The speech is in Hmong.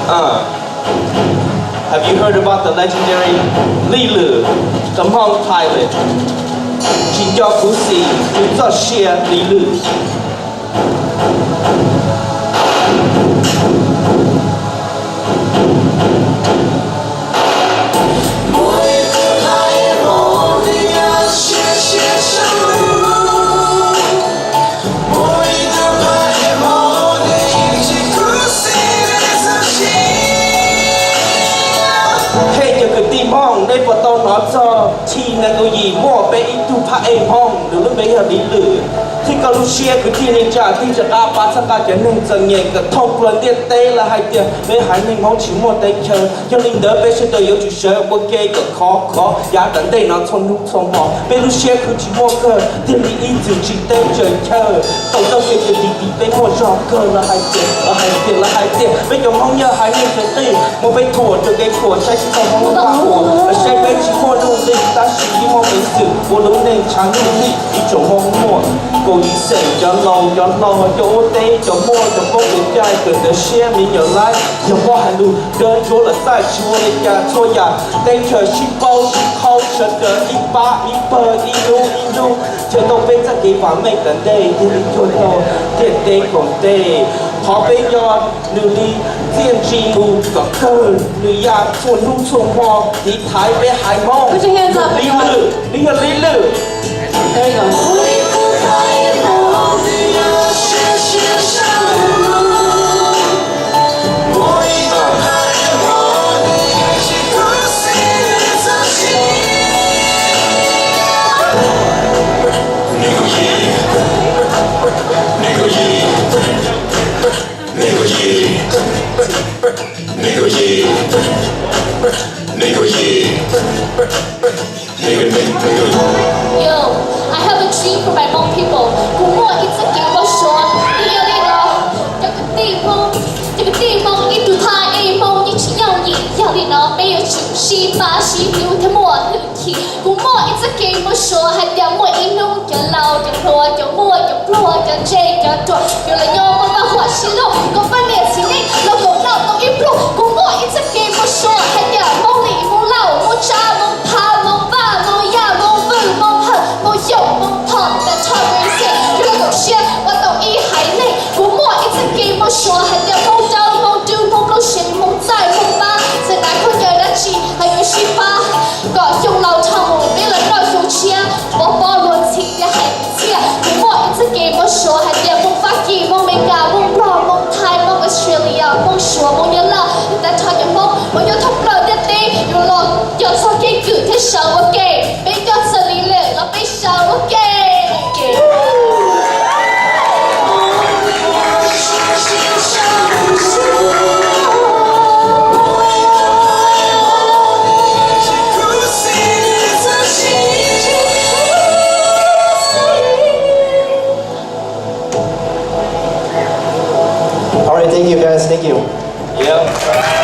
Uh, have you heard about the legendary Lis Lwm, the Hmong pilot? Tsis nco khuv xim, tus txoj sia Lis Lwm. Hej cov kwv tij Hmoob, nej puas tau hnov txog T nees nkaum yim muaj peb ib tug phab ej Hmoob, nws lub npe yog Lis Lwm. Thiab koj lub siab kwv tij neej tsa thiaj tsis qab pab txhawb nqa cov neeg txom nyem kom thooj plua ntiaj teb lawv hais tias peb haiv neeg Hmoob tsis muaj teb chaws. Yog li ntawd peb sawv daws yuav tsum sawv ua ke kom khov kho, yav tom ntej no txhua hnub txhua hmo peb lub siab khwv tsis muaj kawg thiaj li ib txwm tsis teb tsaws chaw. Thaum txoj kev dim dim peb muaj zog kawg, lawv hais tias, lawv hais tias, lawv hais tias peb cov Hmoob yog haiv neeg tseem qij, muab peb thuam rau kev khuam, saib tsis taus Hmoob paj huam, saib peb tsis muaj nuj nqis, tab sis yeej muaj peev xwm ua lub neej tshav nuj nqis. Ib tsoom Hmoob muaj kaum yim xeem, cov laus cov hlob, cov ua teb cov muaj cov poob cov cai, kawm ntawv siab me nyuam laib, yog muaj hais lus dawb ntsuab lawm txaij tsis ua li cas, txhua yam teb chaws sib paub sib qhaub, sawv daws ib pab ib pawg, ib hnub ib hnub, chaw tau peb txoj kev vam meej tom ntej thiaj li tuag tau ntiaj teb koom tes. Qhov peb nco nws li txiaj ntsig mus kom kawg, nws ya txhua hnub txhua hmo tiv thaiv peb haiv Hmoob. Lis Lwm, nws yog Lis Lwm. Yo, I have a dream for my Hmong people. Kuv muaj ib txoj kev npau suav, yog li no, cov kwv tij Hmoob, cov kwv tij Hmoob ib tug thaj ej Hmoob yeej tsis yooj yim, yog li no peb yuav tsum sib pab sib hlub thiab muaj hwj chim. Kuv muaj ib txoj kev npau suav hais tias muaj ib hnub cov laus cov hluas, cov muaj cov pluag, cov ntse cov ruam yuav los nyob muaj paj huam sib luag, kom poj niam txiv neej los koom nrog tau ib pluag. Kuv muaj ib txoj kev npau suav hais tias Hmoob Lis, Hmoob Lauj, Hmoob Tsab, Hmoob Phab, Hmoob Vaj, Hmoob Yaj, Hmoob Vwj, Hmoob Hawm, Hmoob Yoom, Hmoob Thoj, tas thoj peb xeem yuav los koom siab ua tau ib haiv neeg. Kuv muaj ib txoj kev npau suav hais tias Hmoob Dawb, Hmoob Dub, Hmoob Nplooj Siab, Hmoob Txaij, Hmoob Pab, txawm nav khaub ncaws dab tsi los yuav sib pab kom xyoo laus dhau mus peb los nrauj xyoo tshiab, pov pob luag ntxhi thiab hais txiaj. Kuv muaj ib txoj kev npau suav hais tias Hmoob Fab Kis, Hmoob Amelikas, Hmoob Nplog, Hmoob Thaib, Hmoob Australia, Hmoob Suav, Hmoob Nyab Laj, tas thov cov Hmoob uas nyob thoob plaws ntiaj teb yuav los nco txog keeb kwm thiab sawv ua ke. Peb nco txog Lis Lwm los peb sawv ua ke. All right, thank you guys, thank you. Yeah.